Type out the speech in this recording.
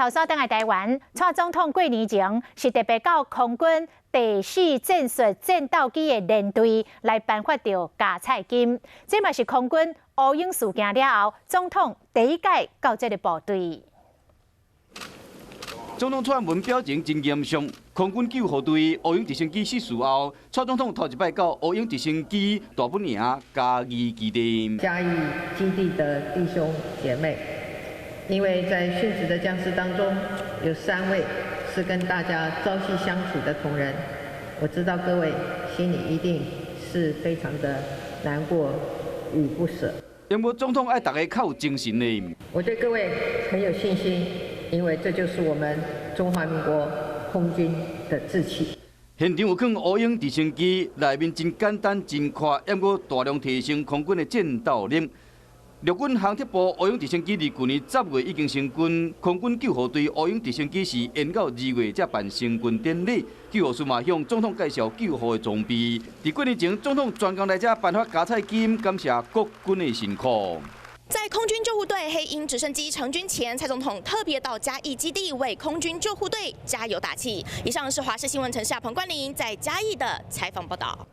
頭先轉來台灣，蔡總統過年前是特別到空軍第四戰術戰鬥機的連隊來頒發著加菜金，這嘛是空軍烏蠅事件了後，總統第一擺到這个部隊。總統蔡英文表情真嚴肅，空軍救護隊烏蠅直升機失事後，蔡總統頭一擺到烏蠅直升機大本營嘉義基地。嘉義基地的弟兄姐妹，因為在殉職的將士當中，有三位是跟大家朝夕相處的同仁，我知道各位心裡一定是非常的難過與不捨。因為總統愛大家較有精神呢。我對各位很有信心，因為這就是我們中華民國空軍的志氣。現場有放烏蠅直升機，內面真簡單真快，毋過大量提升空軍的戰鬥力。陸軍航測部烏蠅直升機佇舊年10月已經成軍，空軍救護隊烏蠅直升機是延到2月才辦成軍典禮。救護師嘛向總統介紹救護的裝備。佇過年前，總統專工來遮頒發加菜金，感謝國軍的辛苦。在空軍救護隊黑鷹直升機成軍前，蔡總統特別到嘉義基地為空軍救護隊加油打氣。以上是華視新聞陳夏彭冠霖在嘉義的採訪報道。